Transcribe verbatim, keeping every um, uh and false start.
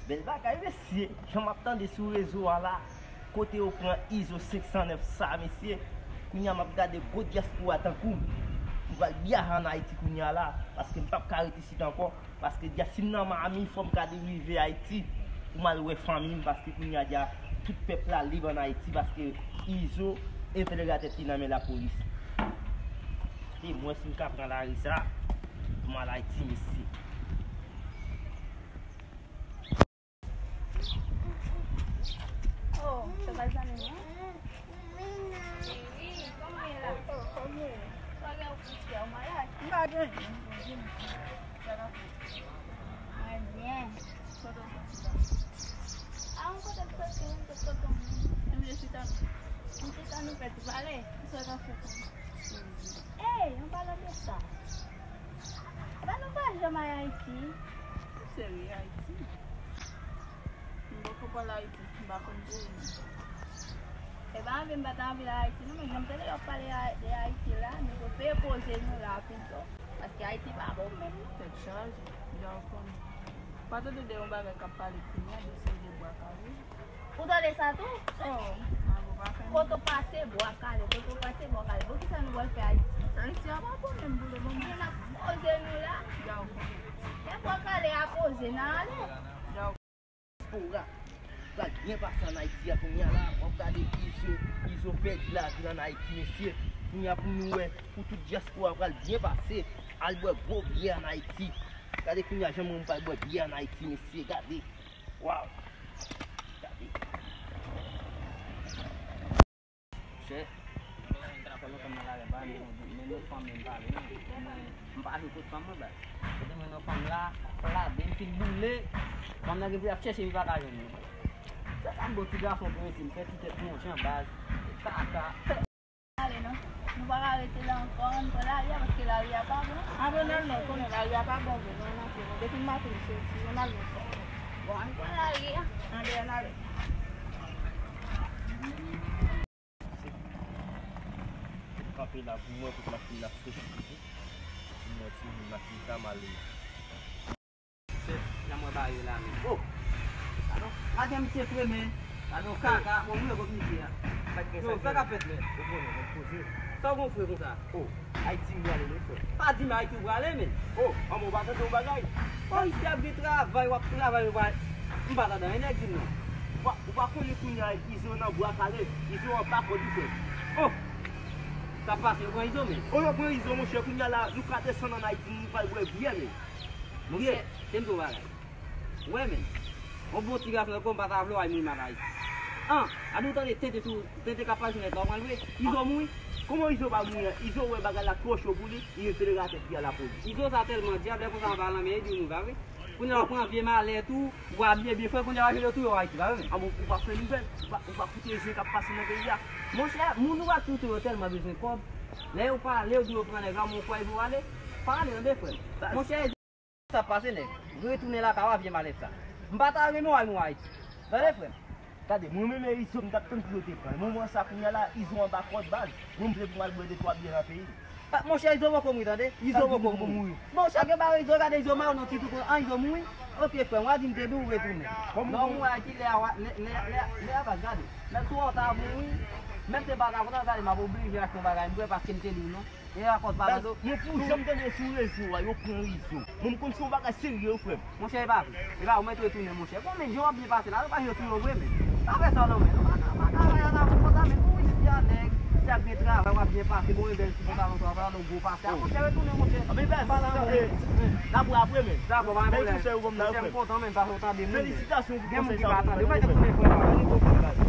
Bèl bagay, mesye. Jan m ap tande sou rezo a la, kote yo pran Izo senk san nèf sa, mesye. Kounye a m ap gade gwo dyaspora tankou m. M pral vyaje ann Ayiti kounye a la, paske m p ap ka ret isit ankò. Paske dja si m nan Miami, fò m ka rive Ayiti pou m al wè fanmi m, paske kounye a dja tout pèp la lib ann Ayiti, paske Izo entèg tèt li nan men lapolis. E mwen si m ka pran lari sa pou m al Ayiti, mesye. Oh, se pa zanmi m, non? Cheri, kòman w ye la? Oh, kòman w ye? Sa w gen ou kouche, ou malad? M pa gen anyen, m pa gen anyen. Sa w ap fè? Mwen byen. Kote w soti la? A, yon kote m soti, yon kote tonton m. M vle chita non. M chita nou fè ti pale. Sa w ap fè? Ey, an palan de sa, ba nou pa janm al Ayiti. Ou serye, Ayiti? M poko pral Ayiti, m pa konn peyi m. E pa anvi m pa ta anvi al Ayiti non, men jan m tande yo ap pale a- de Ayiti la, nou prefere poze nou la pito. Paske Ayiti pa bon menm non. Tèt chaje, jan w konnen. Pa tande de yon bagay k ap pale kounye a, de seri de bwa kale. Ou tande sa tou? Oh, mago pa fè m. Kote w pase, bwa kale, kote w pase, bwa kale. Bon, kisa nou pral fè Ayiti? Ayiti a pa bon menm pou le moman. Men n ap poze nou la. Jan w konnen. E bwa kale a poze, n a ale. Jan w Dyaspora pral byen pase ann Ayiti a kounye a la. W ap gade Izo, Izo pèdi lavi l ann Ayiti, mesye. Kounye a pou nou wè, pou tout dyaspora pral byen pase. Al bwè gwo byè ann Ayiti. Gade kounye a jan moun pral bwè byè ann Ayiti, mesye. Gade. Waw. Gade. Chè, m ta fè lontan m nan lari a, pa menm yon fanm menm pale non. Mwen, m pa jwe kot fanm mwen, baz. Kote mwen nan fanm la, pla, benn fin boule. Fanm nan gen pou y ap chèche, li pa ka jwenn li. Sa pa m bon ti gason pou rete, m fè ti tèt monte an baz. Kaka. Ale non. Nou pa ka rete la ankò, ann pran lari a, paske lari a pa bon. Ann pran lari a, konnen lari a pa bon vre, non, non, non. Depi maten m soti, ann al nan sa. Bon, ann pran lari a. Ann ale, ann ale. Kanpe la pou mwen, pou machin la soti. Pou mwen, ti moun machin sa male. Chèf, jan mwen bare la menm. Oh! Gadon, gadon misye fre men. Gadon kaka, bon, mwen kot misye a. Yo, sa k ap fèt, men? Ou konnen, mwen poze. Sa w gon fre konsa? Oh, Ayiti m prale wi, frè. Pa di m Ayiti w prale, men. Oh, manman, ou pa tande yon bagay? Oh, isi ap gen travay, w ap travay, ou pa, m pa tande anyen nèg di m non. Ou pa, ou pa konnen kounye a, Izo nan bwa kale, Izo anba kòd wi, frè. Oh! Sa pase, yo pran Izo, men. Oh, yo pran Izo, monchè, kounye a la, nou ka desann ann Ayiti, nou pral bwè byè, men. Monchè, tande yon bagay. Wè, men. Yon bon ti gason tankou w, m pa ta vle w al mouri mal Ayiti. An, a nou tande tenten sou, tenten k ap pase sou nèt la, w pran l vre. Izo mouri. Kòman Izo pa mouri an? Izo wè bagay la twò cho pou li, li revele atè pi a lapolis. Izo sa tèlman dyab, lè konsa anba lanmè, li di w nou va vre. Kounye a w pran vye malè tou, w abiye byen frè, kounye a w ajoute w touye w Ayiti, pa vre, men? An bon, ou pa fè nouvèl, ou pa, ou pa koute zen k ap pase nan peyi a. Monchè, moun ou pa touye yo tèlman bezwen kòb. Lè yo pale, yo di yo pran nèg la, men w kwè yo ale? Pa ale, tande, frè m. Monchè, Sa pase nèg, retounen lakay ou a vye malèt sa. M pa ta renmen w al mouri Ayiti. Tande frè m. Gade, mwen menm e Izo m t ap tann pou yo te pran l. Moman sa kounye a la, Izo anba kòd baz. Mwen m vle pou m al bwè de twa byè nan peyi m. Ah, monchè, Izo poko mouri tande. Izo poko mouri. Monchè, gen bagay Izo, gade Izo mawon nan ti tou an Izo mouri. Ok frè m, w a di m te di w retounen. Lè w mouri Ayiti, lè a, lè, lè, lè, lè a baz gade. Menm si w ta mouri, menm te pa ta kontan gade m ap oblije achte yon bagay m bwè paske m te di w non. E rapò pa la do. Mwen pou janm tande sou rezo a, yo pran Izo. Mwen m konn se yon bagay serye wi frè m. Monchè, e pa vre. E pa ou mèt retounen, monchè. Bon, men jan w ap byen pase la, yo pa jwe tou yo vre, men. Pa fè sa non, men. Nou pa ka, pa ka fè sa pou konsa, men. Ou isi a, nèg, si ap gen travay, w ap byen pase, bon, e bèl ti pantalon sa, pantalon gwo pase. A, monchè, retounen, monchè. N ap wè apre, men. Dakò, pa gen pwoblèm. Monchè, m kontan, men, paske w tande moun, men. Felisitasyon pou konsèy sa. Gen moun ki pa tande. Ou mèt retounen, frè.